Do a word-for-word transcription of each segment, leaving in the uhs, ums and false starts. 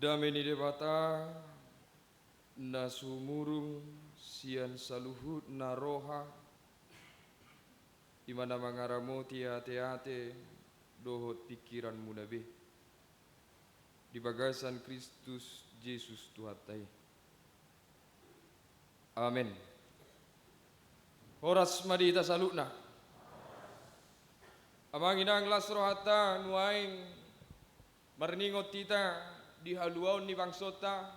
Dame ni Debata na sumurung sian saluhutna roha, i ma na mangaramoti ateate dohot pingkiranmuna be, di bagasan Kristus Jesus Tuhanta i. Amen. Horas ma di hita saluhutna. Amang inang, las rohanta nuaeng marningot hita di haluaon ni bangsonta,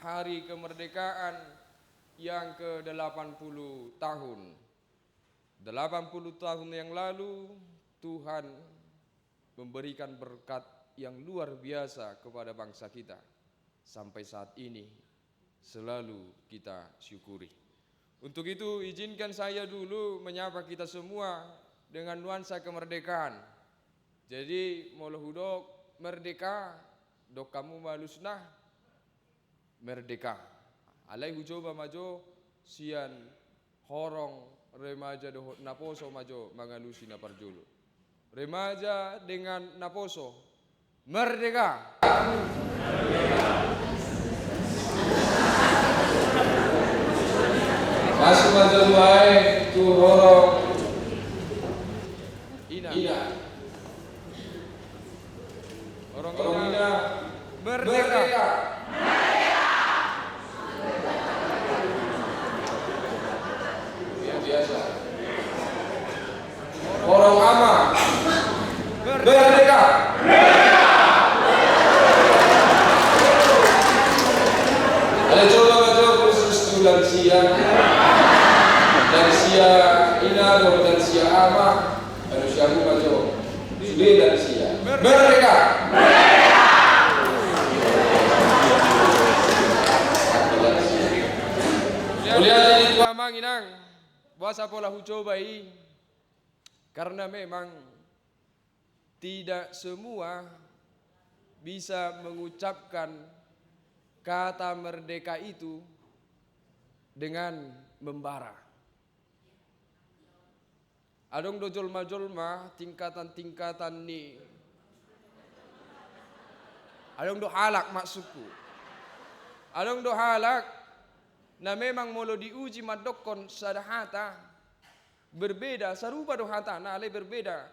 hari kemerdekaan yang kedelapan puluh tahun. Delapan puluh tahun yang lalu, Tuhan memberikan berkat yang luar biasa kepada bangsa kita. Sampai saat ini, selalu kita syukuri. Untuk itu, izinkan saya dulu menyapa kita semua dengan nuansa kemerdekaan. Jadi, molo hudok merdeka, dok hamu ma alusna, merdeka. Alai hucoba ma jo sian horong, remaja dohot naposo ma jo mangalusi na parjolo. Remaja dengan naposo, merdeka. Masuk ma jo tu horong ina. Ina. Horong ina. Merdeka. Luar biasa. Horong ama. Merdeka. Ada coba baca khusus tu lansia. Lansia ina, lansia ama. Anu siaku ma jo. Sude dan sia. Merdeka. Merdeka. Mulia jadi tua manginang. Boasa pola hucoba i? Karena memang tidak semua bisa mengucapkan kata merdeka itu dengan membara. Adong do jolma-jolma, tingkatan-tingkatan ni, adong do halak, maksudku. Adong do halak na memang molo diuji mandokkon sada hata, berbeda, sarupa do hatana, alai berbeda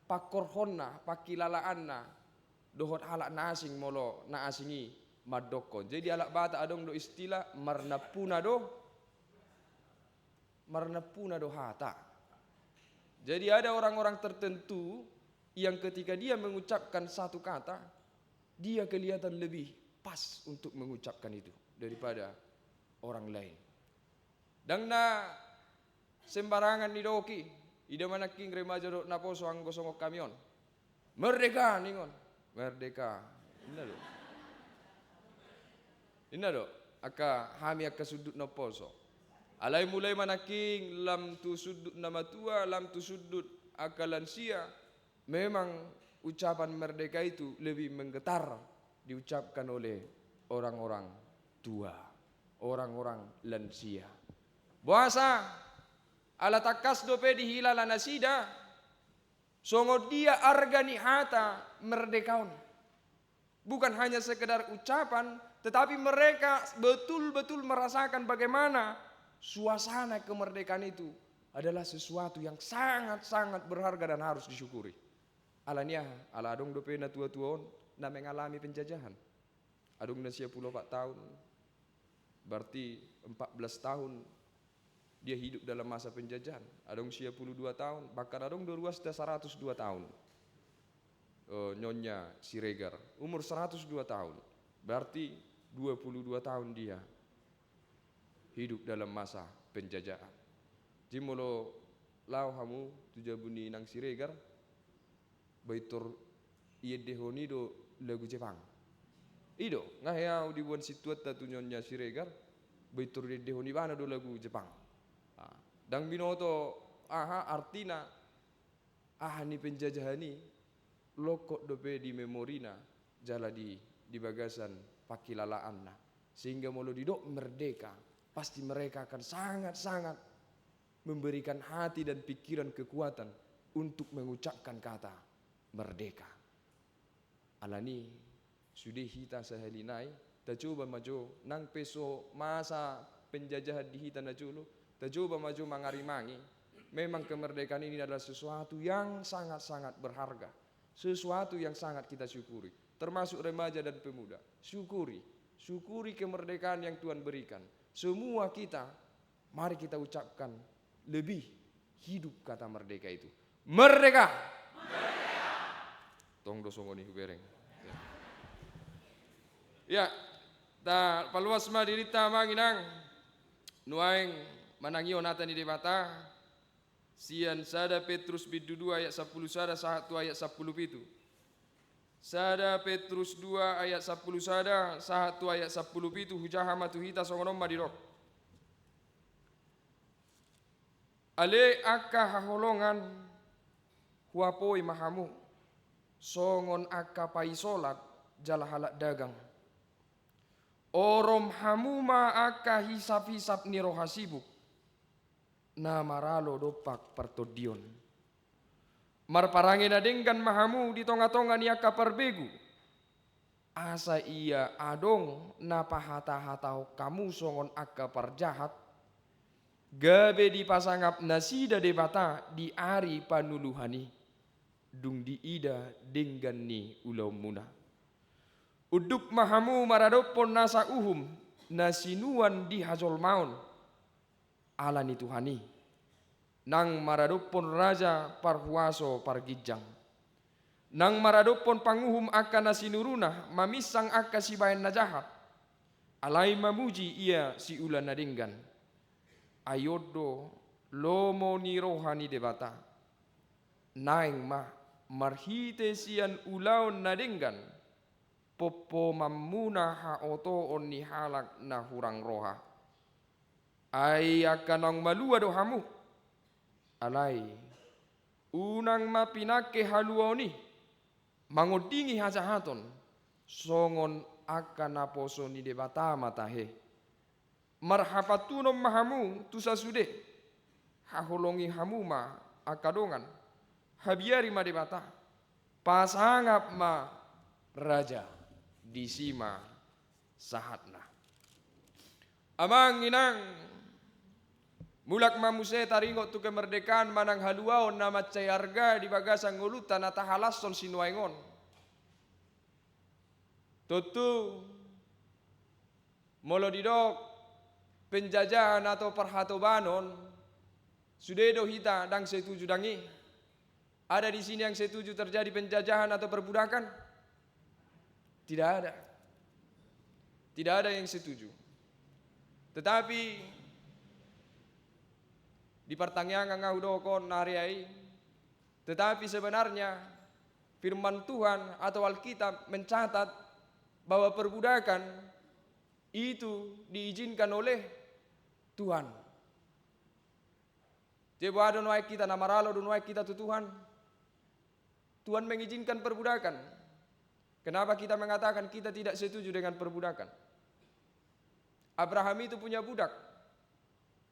pangkorhonna, pangkilalaanna dohot halak na asing, molo na asing i mandokkon. Jadi halak Batak adong do istilah marnampuna do, marnampuna do hata. Jadi ada orang-orang tertentu yang ketika dia mengucapkan satu kata, dia kelihatan lebih pas untuk mengucapkan itu daripada orang lain. Ndang na sembarangan nidoki, ida ma nangkin remaja dohot naposo anggo songon hami on. Merdeka ningon. Merdeka. Inna do. Inna do. Angka hami angka sundut naposo. Alai mulai ma nangkin lam tu sundut na matua, lam tu sundut angka lansia, memang ucapan merdeka itu lebih menggetar diucapkan oleh orang-orang tua, orang-orang lansia. Boasa? Ala tangkas dope dihilala nasida songon dia arga ni hata merdeka on. Bukan hanya sekedar ucapan, tetapi mereka betul-betul merasakan bagaimana suasana kemerdekaan itu adalah sesuatu yang sangat-sangat berharga dan harus disyukuri. Ala ni aha? Ala adong dope na tua-tua on na mengalami penjajahan. Adong na sia pulu opat tahun, berarti empat belas tahun dia hidup dalam masa penjajahan. Adong sia pulu dua tahun, bahkan adong do ruasna saratus dua tahun. Eh, Nyonya Siregar, umur saratus dua tahun, berarti dua puluh dua tahun dia hidup dalam masa penjajahan. Jadi molo laho hamu tu jabu ni inang Siregar, baen tor iendehon i do lagu Jepang. I do, nga hea au diboan sintuanta tu Nyonya Siregar, baen tor iendehon ibana do lagu Jepang. Ah, ndang binoto aha artina, aha ni penjajahan i, longkot dope di memorina, jala di, di bagasan pangkilalaanna. Sehingga molo didok merdeka, pasti mereka akan sangat-sangat memberikan hati dan pikiran kekuatan untuk mengucapkan kata merdeka. Ala ni, Sude hita sahali nai, tacoba ma jo, nang pe so masa penjajahan di hita na jolo, tacoba ma jo mangarimangi. Memang kemerdekaan ini adalah sesuatu yang sangat-sangat berharga, sesuatu yang sangat kita syukuri, termasuk remaja dan pemuda. Syukuri, syukuri kemerdekaan yang Tuhan berikan. Semua kita, mari kita ucapkan lebih hidup kata merdeka itu. Merdeka! Tong do songon i hubereng. Ya, tapaluas ma dirinta, amang inang. Nuaeng manangihon hata ni Debata sian sada Petrus bindu dua ayat sampulu sada sahat tu ayat sampulu pitu. Sada Petrus dua ayat sampulu sada sahat tu ayat sampulu pitu, hujaha ma tu hita, songon on ma didok. Ale angka haholongan, huapoi ma hamu songon angka paisolat jala halak dagang. Orom hamu ma angka hisap-hisap ni roha sibuk, na maralo dompak partondion. Marparange na denggan ma hamu di tonga-tonga ni angka parbegu, asa ia adong na pahata-hatahon hamu songon angka parjahat, gabe dipasangap nasida Debata di ari panuluhan i, dung diida denggan ni ulaonmuna. Unduk ma hamu maradophon nasa uhum na sinuan di hajolmaon ala ni Tuhan i, nang maradophon raja parhuaso parginjang, nang maradophon panguhum angka na sinuruna maminsang angka sibahen na jahat, alai mamuji ia siula na denggan. Ai on do lomo ni roha ni Debata. Naeng ma, marhite sian ulaon na denggan, pompomanmuna haotoon ni halak na hurang roha. Ai angka naung malua do hamu. Alai unang ma pinangke haluaon i mangondingi hajahaton, songon angka naposo ni Debata ma tahe. Marhapantunon ma hamu tu sasude, haholongi hamu ma angka dongan, habiari ma Debata, pasangap ma raja, disi ma sahatna. Amang inang, mulak ma muse taringot tu kemerdekaan manang haluaon na mansai arga di bagasan ngolunta na tahalashon sinuaeng on. Tontu, molo didok penjajahan atau parhatobanon, sude do hita ndang setuju, ndang i. Ada di sini yang setuju terjadi penjajahan atau perbudakan? Tidak ada. Tidak ada yang setuju. Tetapi di partangiangan nga hudok on na ari ai, tetapi sebenarnya firman Tuhan atau Alkitab mencatat bahwa perbudakan itu diizinkan oleh Tuhan. Jadi, boha do nuaeng hita, na maralo do nuaeng hita tu Tuhan? Tuhan mengizinkan perbudakan. Kenapa kita mengatakan kita tidak setuju dengan perbudakan? Abraham itu punya budak.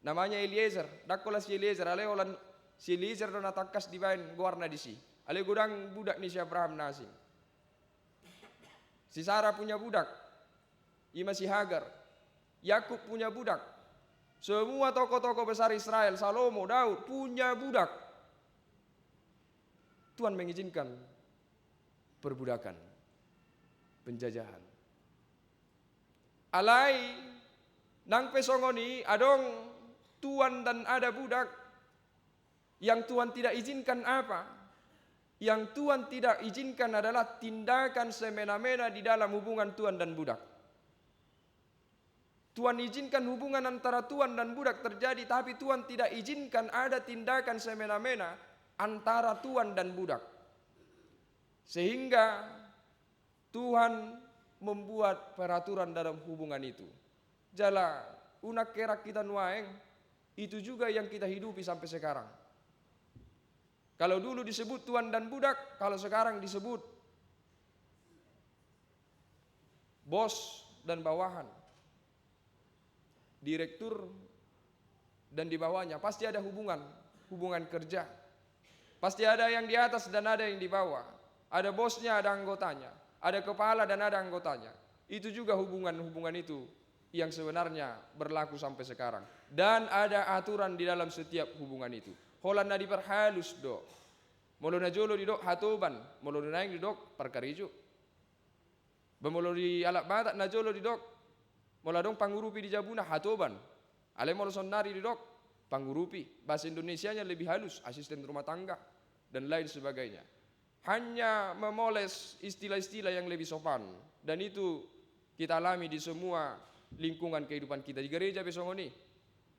Namanya Eliezer. Ndang holan si Eliezer, alai holan si Eliezer do na tangkas dibaen goarna disi. Alai godang budak ni si Abraham na asing. Si Sara punya budak. I ma si Hagar. Yakub punya budak. Semua tokoh-tokoh besar Israel, Salomo, Daud, punya budak. Tuhan mengizinkan perbudakan, penjajahan. Alai, nang pe songon i, adong tuan dan ada budak. Yang Tuhan tidak izinkan apa? Yang Tuhan tidak izinkan adalah tindakan semena-mena di dalam hubungan tuan dan budak. Tuhan izinkan hubungan antara tuan dan budak terjadi, tapi Tuhan tidak izinkan ada tindakan semena-mena antara tuan dan budak. Sehingga Tuhan membuat peraturan dalam hubungan itu. Jala, unang heran hita nuaeng, itu juga yang kita hidupi sampai sekarang. Kalau dulu disebut tuan dan budak, kalau sekarang disebut bos dan bawahan, direktur dan di bawahnya. Pasti ada hubungan, hubungan kerja. Pasti ada yang di atas dan ada yang di bawah. Ada bosnya, ada anggotanya. Ada kepala dan ada anggotanya. Itu juga hubungan-hubungan itu yang sebenarnya berlaku sampai sekarang. Dan ada aturan di dalam setiap hubungan itu. Holan na diperhalus do. Molo na jolo didok hatoban, molo na naeng didok parkarejo. Ba molo di halak Batak na jolo didok, molo adong pangurupi di jabuna, hatoban. Alai molo saonnari didok, pangurupi. Bahasa Indonesianya lebih halus, asisten rumah tangga, dan lain sebagainya. Hanya memoles istilah-istilah yang lebih sopan. Dan itu kita alami di semua lingkungan kehidupan kita. Di gereja pe songon i.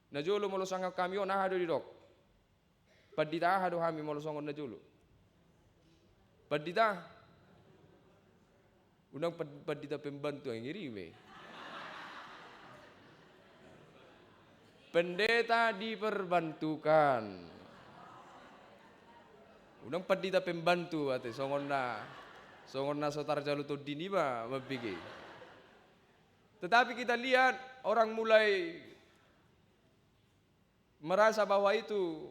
Na jolo molo sangap hami on, aha do didok? Pandita aha do hami molo songon na jolo? Pandita? Unang pan-, pandita pembantu, ngeri be. Pendeta diperbantukan. Unang pandita pembantu, ate, songon na, songon na so tarjalo tondi niba mambege. Tetapi kita lihat orang mulai merasa bahwa itu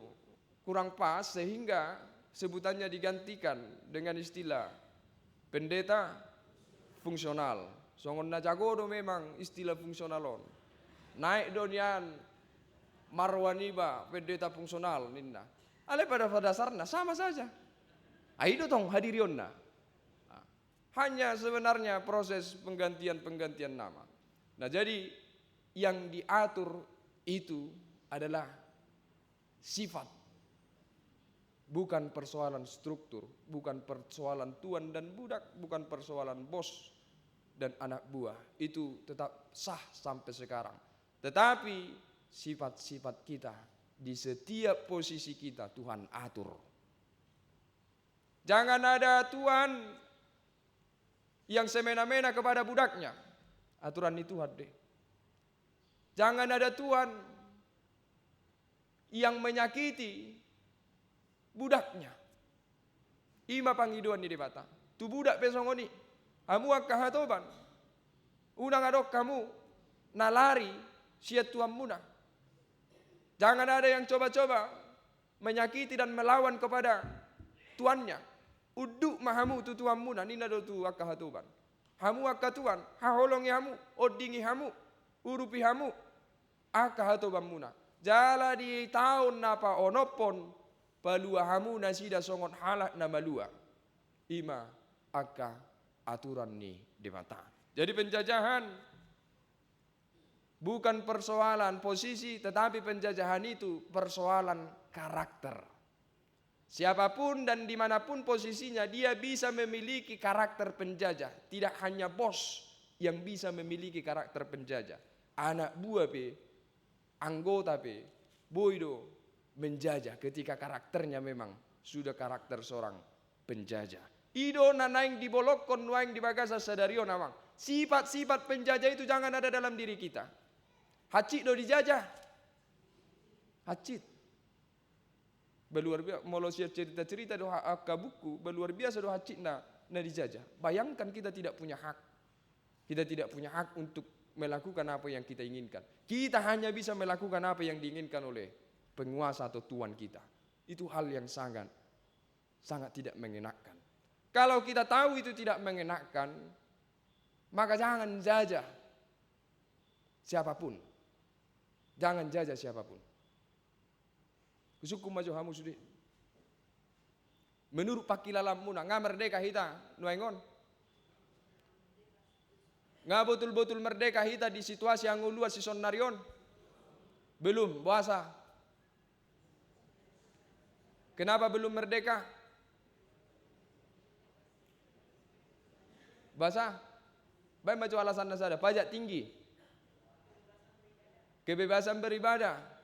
kurang pas, sehingga sebutannya digantikan dengan istilah pendeta fungsional. Songon na jago do memang istilah fungsional on. Naek do nian marwaniba pendeta fungsional ninna. Alai pada, pada dasarna sama saja. Ai do tong hadirionna. Nah, hanya sebenarnya proses penggantian-penggantian nama. Nah, jadi yang diatur itu adalah sifat. Bukan persoalan struktur, bukan persoalan tuan dan budak, bukan persoalan bos dan anak buah. Itu tetap sah sampai sekarang. Tetapi sifat-sifat kita di setiap posisi kita Tuhan atur. Jangan ada tuan yang semena-mena kepada budaknya. Aturan ni Tuhan dei. Jangan ada tuan yang menyakiti budaknya. I ma pangidoan ni Debata. Tu budak pe songon i. Hamu angka hatoban, unang adong hamu na lari sian tuanmuna. Jangan ada yang coba-coba menyakiti dan melawan kepada tuannya. Unduk ma hamu tu tuanmuna, ninna do tu angka hatoban. Hamu angka tuan, haholongi hamu, ondingi hamu, urupi hamu angka hatobanmuna. Jala di taon na paonomhon, palua hamu nasida songon halak na malua. I ma angka aturan ni Debata. Jadi penjajahan bukan persoalan posisi, tetapi penjajahan itu persoalan karakter. Siapapun dan dimanapun posisinya, dia bisa memiliki karakter penjajah. Tidak hanya bos yang bisa memiliki karakter penjajah. Anak buah pe, anggota pe, boi do menjajah ketika karakternya memang sudah karakter seorang penjajah. I do na naeng dibolongkon nuaeng di bagasan sadari on, amang. Sifat-sifat penjajah itu jangan ada dalam diri kita. Hansit do dijajah. Hansit. Ba luar biasa, molo sian cerita-cerita do ha-, angka buku, ba luar biasa do hansitna na dijajah. Bayangkan, kita tidak punya hak. Kita tidak punya hak untuk melakukan apa yang kita inginkan. Kita hanya bisa melakukan apa yang diinginkan oleh penguasa atau tuan kita. Itu hal yang sangat, sangat tidak mengenakkan. Kalau kita tahu itu tidak mengenakkan, maka jangan jajah siapapun. Jangan jajah siapapun. Husungkun ma jo hamu sude. Menurut pangkilalaanmuna, nga merdeka hita nuaeng on? Nga botul-botul merdeka hita di situasi hangoluan sisonari on? Belum, boasa? Kenapa belum merdeka? Boasa? Baen ma jo alasanna sada, pajak tinggi. Kebebasan beribadah.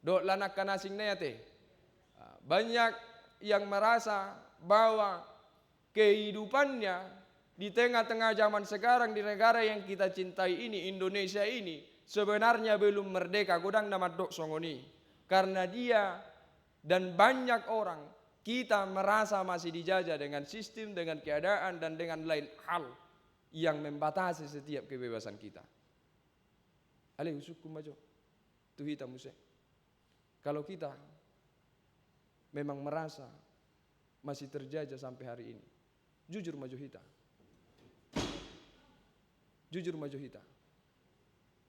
Dohot lan angka na asing na i ate. Banyak yang merasa bahwa kehidupannya di tengah-tengah zaman sekarang di negara yang kita cintai ini, Indonesia ini, sebenarnya belum merdeka, godang na mandok songon i. Karena dia dan banyak orang, kita merasa masih dijajah dengan sistem, dengan keadaan, dan dengan lain hal yang membatasi setiap kebebasan kita. Alai husungkun ma jo tu hita muse. Kalau kita memang merasa masih terjajah sampai hari ini, Jujur ma jo hita. Jujur ma jo hita.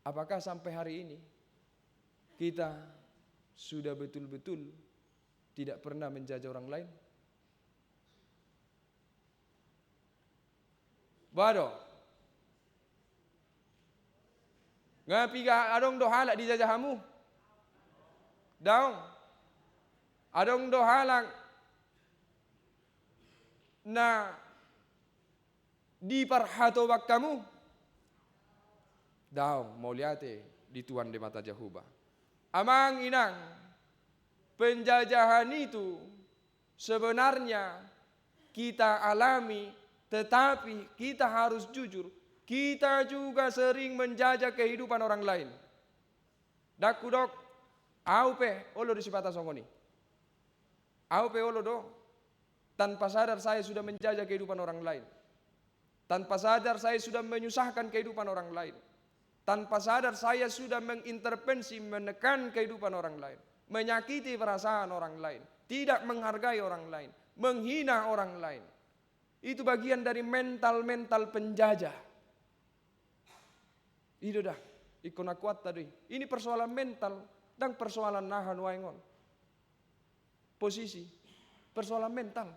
Apakah sampai hari ini kita sudah betul-betul tidak pernah menjajah orang lain? Boha do? Nga piga adong do halak dijajah hamu? Daong. Adong do halak na diparhatoban hamu? Daong, mauliate di Tuhan Debata Jahowa. Amang inang, penjajahan itu sebenarnya kita alami, tetapi kita harus jujur, kita juga sering menjajah kehidupan orang lain. Ndang hudok, au pe olo do sipata songon i. Au pe olo do. Tanpa sadar saya sudah menjajah kehidupan orang lain. Tanpa sadar saya sudah menyusahkan kehidupan orang lain. Tanpa sadar saya sudah mengintervensi, menekan kehidupan orang lain. Menyakiti perasaan orang lain. Tidak menghargai orang lain. Menghina orang lain. Itu bagian dari mental-mental penjajah. I do da. Ingkon akuanta do i. Ini persoalan mental. Ndang persoalan aha nuaeng on. Posisi. Persoalan mental.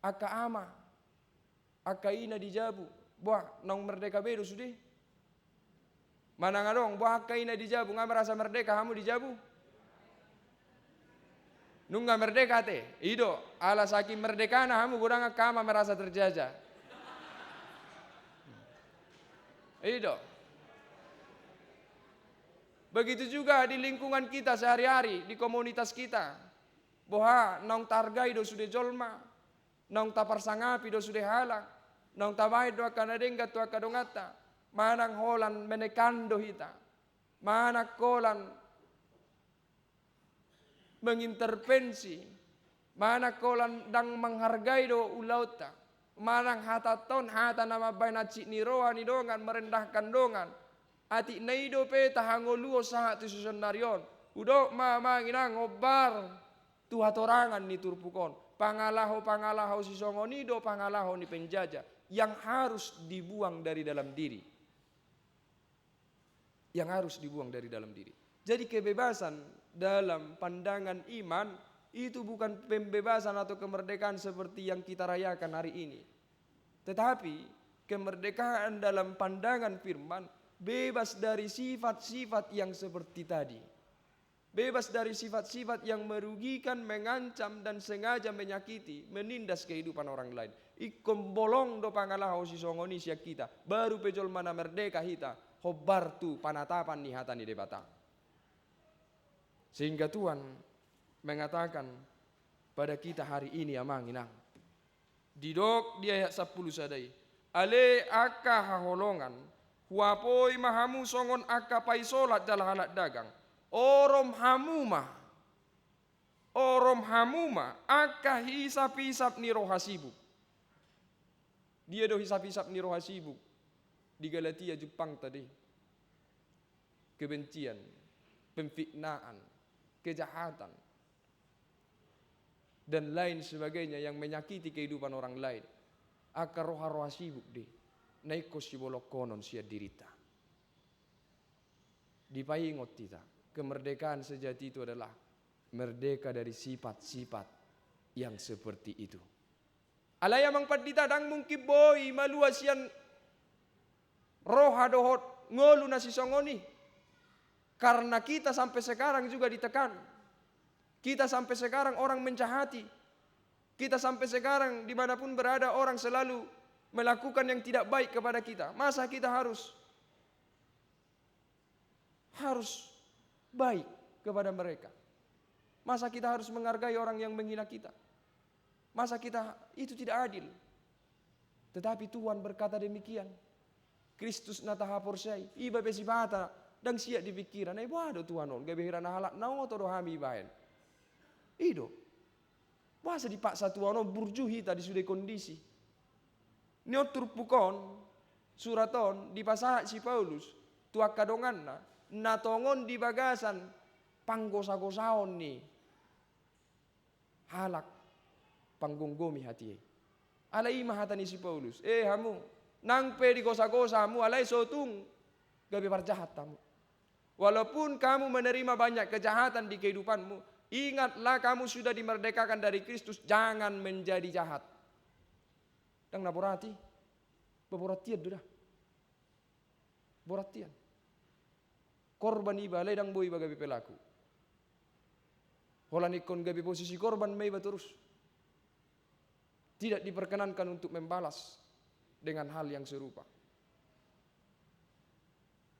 Angka ama, angka ina di jabu. Boha, naung merdeka be do sude? Manang adong, boha angka ina di jabu, nga merasa merdeka hamu di jabu? Nunga merdeka ate? I do, ala saking merdekana hamu godang angka ama merasa terjajah. I do. Begitu juga di lingkungan kita sehari-hari, di komunitas kita. Boha, naung tahargai do sude jolma, naung taparsangapi do sude halak, naung tabaen do angka na denggan tu angka donganta, manang holan menekan do hita, manang holan mengintervensi, manang holan ndang menghargai do ulaonta, manang hatanta on hata na mambaen hansit ni roha ni dongan, merendahkan dongan. Atik na i dope tahangoluhon sahat tu sisonari on. Hudok ma amang inang, hombar tu hatorangan ni turpuk on. Pangalaho-pangalaho sisongon i do pangalaho ni penjajah yang harus dibuang dari dalam diri. Yang harus dibuang dari dalam diri. Jadi kebebasan dalam pandangan iman itu bukan pembebasan atau kemerdekaan seperti yang kita rayakan hari ini. Tetapi kemerdekaan dalam pandangan firman bebas dari sifat-sifat yang seperti tadi. Bebas dari sifat-sifat yang merugikan, mengancam, dan sengaja menyakiti, menindas kehidupan orang lain. Ingkon bolong do pangalaho sisongon i sian hita, baru pe jolma na merdeka hita, hombar tu panatapan ni hata ni Debata. Sehingga Tuhan mengatakan pada kita hari ini, amang inang. Didok di ayat sampulu sada i, ale angka haholongan, huapoi ma hamu songon angka paisolat jala halak dagang. Orom hamu ma, orom hamu ma angka hisap-hisap ni roha sibuk. Dia do hisap-hisap ni roha sibuk? Di Galatia jumpang tadi. Kebencian, pemfitnaan, kejahatan, dan lain sebagainya yang menyakiti kehidupan orang lain. Angka roha-roha sibuk di na ingkon sibolongkonon sian dirinta. Dipaingot hita, kemerdekaan sejati itu adalah merdeka dari sifat-sifat yang seperti itu. Alai amang pandita, ndang mungkin boi malua sian roha dohot ngolu na sisongon i. Karena kita sampai sekarang juga ditekan. Kita sampai sekarang orang menjahati. Kita sampai sekarang dimanapun berada orang selalu melakukan yang tidak baik kepada kita. Masa kita harus harus baik kepada mereka? Masa kita harus menghargai orang yang menghina kita? Masa kita, itu tidak adil. Tetapi Tuhan berkata demikian. Kristus na tahaporseai, iba pe sipata ndang siat di pikiran. Ai boha do Tuhan on, gabe hira na halak na oto do hami ibaen. I do. Boasa dipaksa Tuhan on burju hita di sude kondisi? Nion turpuk on, surat on dipasahat si Paulus tu angka donganna na tongon di bagasan panggosagosaon ni halak panggomgomi hatiha i. Alai i ma hata ni si Paulus, "E hamu, nang pe digosagosa hamu, alai so tung gabe parjahat hamu. Walaupun kamu menerima banyak kejahatan di kehidupanmu, ingatlah kamu sudah dimerdekakan dari Kristus, jangan menjadi jahat." Ndang na borat i, ba borat hian do da. Borat hian. Korban iba, alai ndang boi iba gabe pelaku. Holan ingkon gabe posisi korban ma iba torus. Tidak diperkenankan untuk membalas dengan hal yang serupa.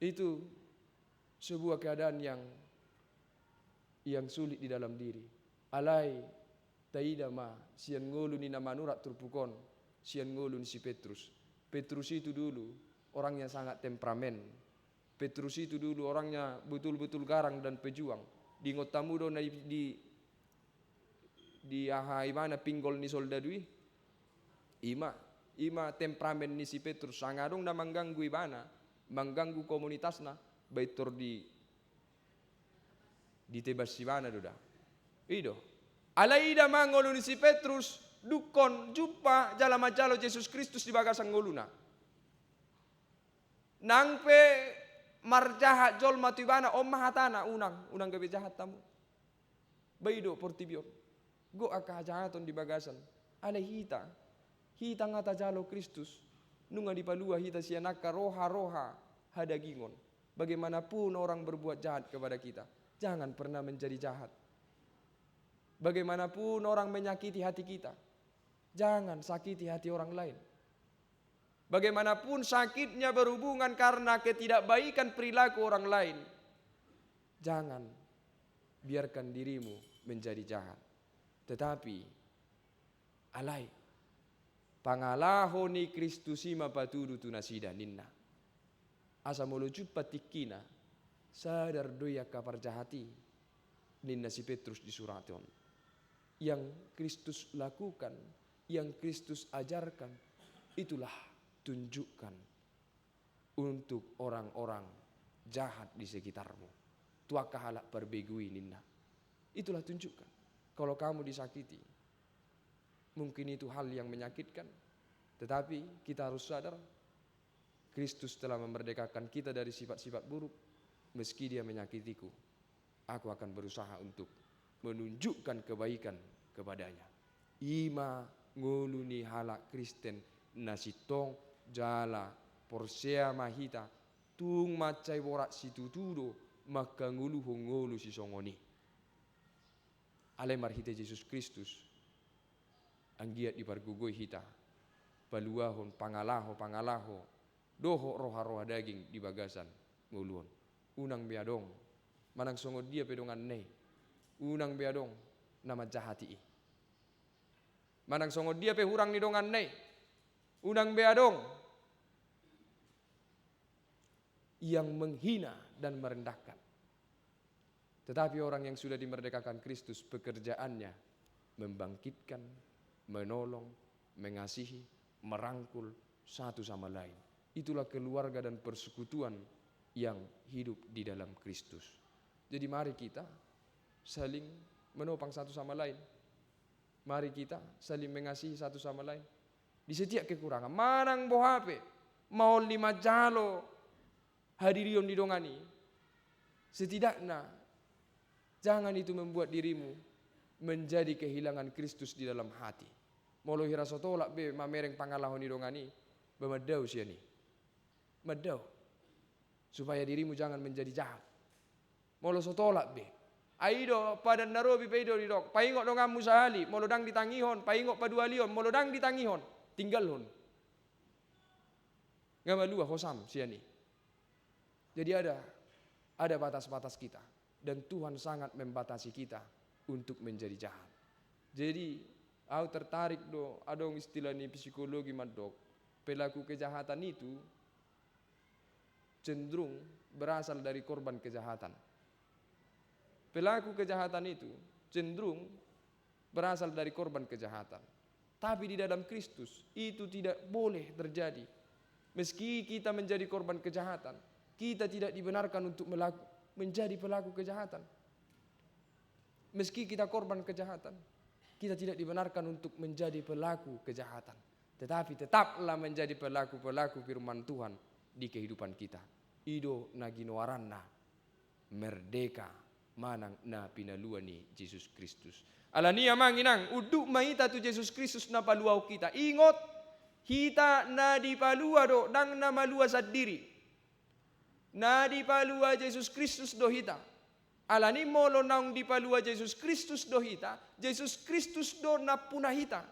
Itu sebuah keadaan yang, yang sulit di dalam diri. Alai taida ma sian ngolu ni na manurat turpuk on, sian ngolu ni si Petrus. Petrus itu dulu orangnya sangat temperamen. Petrus itu dulu orangnya betul-betul garang dan pejuang. Diingot hamu do na di, di, di aha ibana pinggol ni soldadu i? I ma, i ma temperamen ni si Petrus, sanga adong na mangganggu ibana, mangganggu komunitasna, baen tor di, ditebas ibana do da. I do. Alai ida ma ngolu ni si Petrus, dungkon jumpa jala manjalo Jesus Kristus di bagasan ngoluna. Nang pe marjahat jolma tu ibana, on ma hatana, "Unang, unang gabe jahat hamu." Ba i do portibi on. Gok angka hajahaton di bagasan. Alai hita, hita nga tajalo Kristus. Nunga dipalua hita sian angka roha-roha hadagingon. Bagaimanapun orang berbuat jahat kepada kita, jangan pernah menjadi jahat. Bagaimanapun orang menyakiti hati kita, jangan sakiti hati orang lain. Bagaimanapun sakitnya berhubungan karena ketidakbaikan perilaku orang lain, jangan biarkan dirimu menjadi jahat. Tetapi, alai, pangalaho ni Kristus i ma patudu tu nasida, ninna. Asa molo jumpa tingkina, sadar do i angka parjahat i, ninna si Petrus di surat on. Yang Kristus lakukan, yang Kristus ajarkan, itulah tunjukkan untuk orang-orang jahat di sekitarmu. Tu angka halak parbegu i, ninna. Itulah tunjukkan. Kalau kamu disakiti, mungkin itu hal yang menyakitkan, tetapi kita harus sadar, Kristus telah memerdekakan kita dari sifat-sifat buruk. Meski dia menyakitiku, aku akan berusaha untuk menunjukkan kebaikan kepadanya. I ma ngolu ni halak Kristen na sintong jala porsea ma hita, tung mansai borat situtu do mangkangoluhon ngolu sisongon i. Alai marhite Jesus Kristus, anggiat dipargogoi hita, paluahon pangalaho-pangalaho dohot roha-roha daging di bagasan ngolu on. Unang be adong, manang songon dia pe donganna i, unang be adong na manjahati i. Manang songon dia pe hurang ni donganna i, unang be adong yang menghina dan merendahkan. Tetapi orang yang sudah dimerdekakan Kristus, pekerjaannya membangkitkan, menolong, mengasihi, merangkul satu sama lain. Itulah keluarga dan persekutuan yang hidup di dalam Kristus. Jadi mari kita saling menopang satu sama lain. Mari kita saling mengasihi satu sama lain. Di setiap kekurangan, manang boha pe maol ni manjalo hadirion ni dongan i, setidakna jangan itu membuat dirimu menjadi kehilangan Kristus di dalam hati. Molo hira so tolap be mamereng pangalaho ni dongan i, ba mandao sian i. Mandao. Supaya dirimu jangan menjadi jahat. Molo so tolap be. Ai i do, padan na robi pe i do didok, paingot donganmu sahali, molo ndang ditangihon, paingot paduahalihon, molo ndang ditangihon, tinggalhon. Nga malua hosam sian i. Jadi ada, ada batas-batas kita. Dan Tuhan sangat membatasi kita untuk menjadi jahat. Jadi, au tertarik do, adong istilah ni psikologi mandok, pelaku kejahatan itu cenderung berasal dari korban kejahatan. Pelaku kejahatan itu cenderung berasal dari korban kejahatan. Tapi di dalam Kristus, itu tidak boleh terjadi. Meski kita menjadi korban kejahatan, kita tidak dibenarkan untuk melaku-, menjadi pelaku kejahatan. Meski kita korban kejahatan, Kita tidak dibenarkan untuk menjadi pelaku kejahatan, tetapi tetaplah menjadi pelaku-pelaku firman Tuhan di kehidupan kita. I do na ginoaranna merdeka manang na pinalua ni Jesus Kristus. Alani i, amang inang, unduk ma hita tu Jesus Kristus na paluahon hita. Ingot, hita na dipalua do, ndang na malua sandiri. Na dipalua Jesus Kristus do hita. Alani i, molo naung dipalua Jesus Kristus do hita, Jesus Kristus do nampuna hita.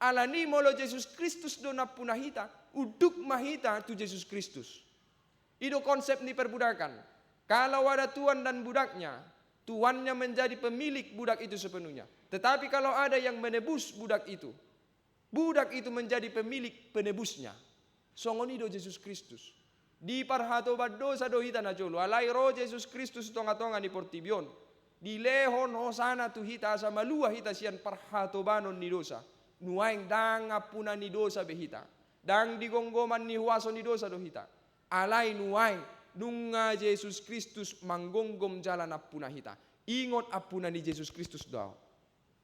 Alani i, molo Jesus Kristus do nampuna hita, unduk ma hita tu Jesus Kristus. I do konsep ni perbudakan. Kalau ada tuan dan budaknya, tuannya menjadi pemilik budak itu sepenuhnya. Tetapi kalau ada yang menebus budak itu, budak itu menjadi pemilik penebusnya. Songon i do Jesus Kristus. Diparhatoban dosa do hita najolo, alai ro Jesus Kristus tonga-tonga ni portibi on. Dilehon hosana tu hita asa malua hita sian parhatobanon ni dosa. Nuaeng ndang ampuna ni dosa be hita. Ndang di gomgoman ni huaso ni dosa do hita. Alai nuaeng, nunga Jesus Kristus manggomgom jala nampuna hita. Ingot, ampuna ni Jesus Kristus do ahu.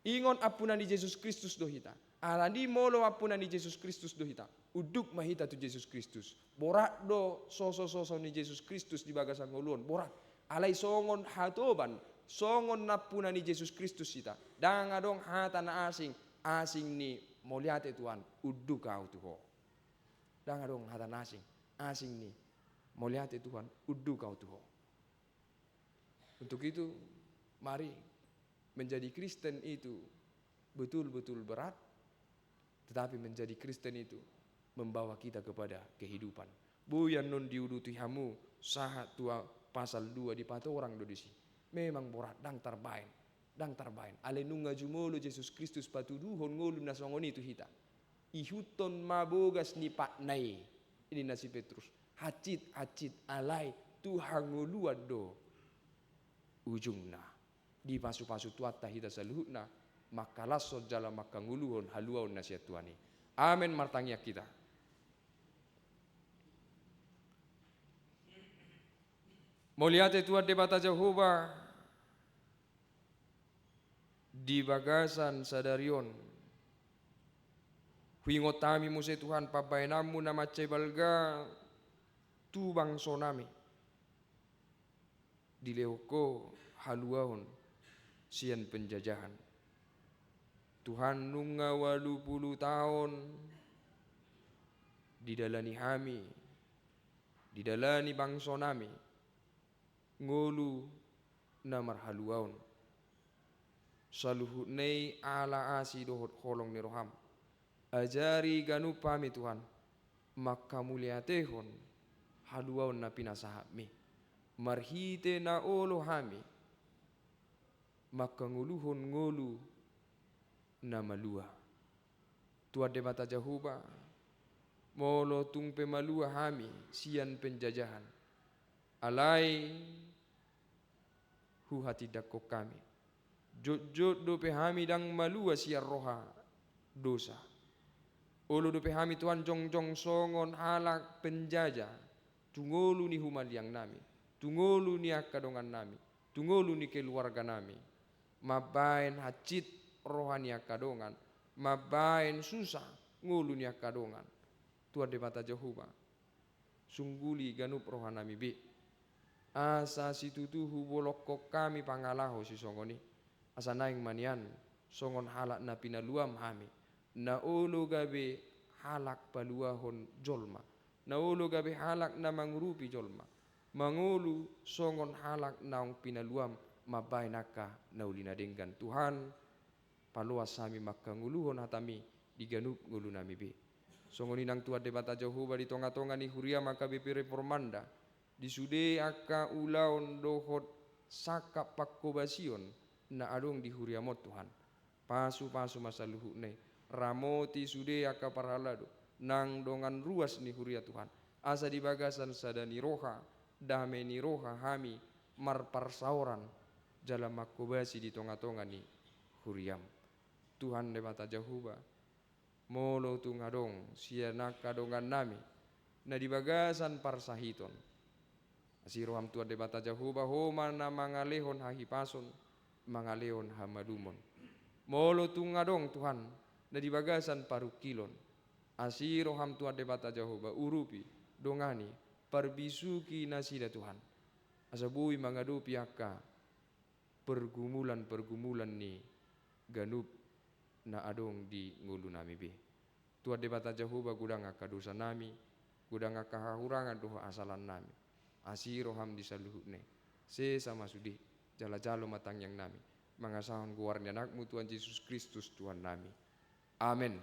Ingot, ampuna ni Jesus Kristus do hita. Alani i, molo ampuna ni Jesus Kristus do hita, unduk ma hita tu Jesus Kristus. Borat do soso-soso ni Jesus Kristus di bagasan ngolu on, borat. Alai songon hatoban, songon nampuna ni Jesus Kristus hita, ndang adong hata na asing, asing ni mauliate Tuhan, unduk ahu tu Ho. Ndang adong hata na asing, asing ni mauliate Tuhan, unduk ahu tu Ho. Untuk itu, mari, menjadi Kristen itu betul-betul berat, tetapi menjadi Kristen itu membawa kita kepada kehidupan. Boi annon diuduti hamu sahat tu pasal dua, dipatorang do disi. Memang borat, ndang tarbaen, ndang tarbaen. Alai nunga jumolo Jesus Kristus patuduhon ngolu na songon i tu hita. Ihuthon ma bogas ni patna i, ninna si Petrus. Hansit, hansit, alai tu hangoluan do ujungna. Dipasu-pasu Tuhanta hita saluhutna, mangkalashon jala manghangoluhon haluaon na sian Tuhan i. Amen. Martangiang hita. Mauliate Tuhan Debata Jahowa, di bagasan sadari on, huingot hami muse Tuhan pambahenanmu na mansai balga tu bangsonami. Dilehon Ho haluaon sian penjajahan. Tuhan, nunga ualu pulu taon didalani hami, didalani bangsonami ngolu na marhaluaon. Saluhutna i ala asi dohot holong ni roham. Ajari ganup hami Tuhan, manghamauliatehon haluaon na pinasahatmi. Marhite na olo hami manghangoluhon ngolu na malua. Tuhan Debata Jahowa, molo tung pe malua hami sian penjajahan, alai huhatindangkon hami, jotjot dope hami ndang malua sian roha dosa. Olo dope hami Tuhan jongjong songon halak penjaja tu ngolu ni humaliangnami, tu ngolu ni angka dongannami, tu ngolu ni keluarganami. Mambaen hansit roha ni angka dongan, mambaen susah ngolu ni angka dongan. Tuhan Debata Jahowa, sungguli ganup rohanami be, asa situtu hubolongkon hami pangalaho sisongon i. Asa naeng ma nian songon halak na pinaluam hami, na olo gabe halak paluahon jolma, na olo gabe halak na mangurupi jolma, mangolu songon halak naung pinaluam mambaen angka na uli na denggan. Tuhan, paloas hami manghangoluhon hatami di ganup ngolunami be. Songon i nang Tuhan Debata Jahowa, di tongatonga ni huriam H K B P Reformanda, di sude angka ulaon dohot sangkap panghobasion na adong di huriam on Tuhan, pasupasu ma saluhutna i, ramoti sude angka parhalado nang dongan ruas ni huria Tuhan, asa di bagasan sada ni roha, dame ni roha hami marparsaoran jala manghobasi di tongatonga ni huriam. Tuhan Debata Jahowa, molo tung adong sian angka dongannami na di bagasan parsahiton, asi roham Tuhan Debata Jahowa, Ho ma na mangalehon hahipason, mangalehon hamalumon. Molo tung adong, Tuhan, na di bagasan parungkilon, asi roham, Tuhan Debata Jahowa, urupi, dongani, parbisuhi nasida, Tuhan, asa boi mangadopi angka pergumulan-pergumulan ni ganup na adong di ngolunami be. Tuhan Debata Jahowa, godang angka dosanami, godang angka hahurangan dohot hasalannami. Asi roham di saluhutna i. Sesa ma sude, jala jalo ma tangiangnami, mangasahon goar ni Anakmu Tuhan Jesus Kristus Tuhannami. Amen.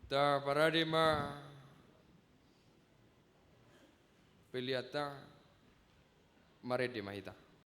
Taparade ma peleanta, marende ma hita.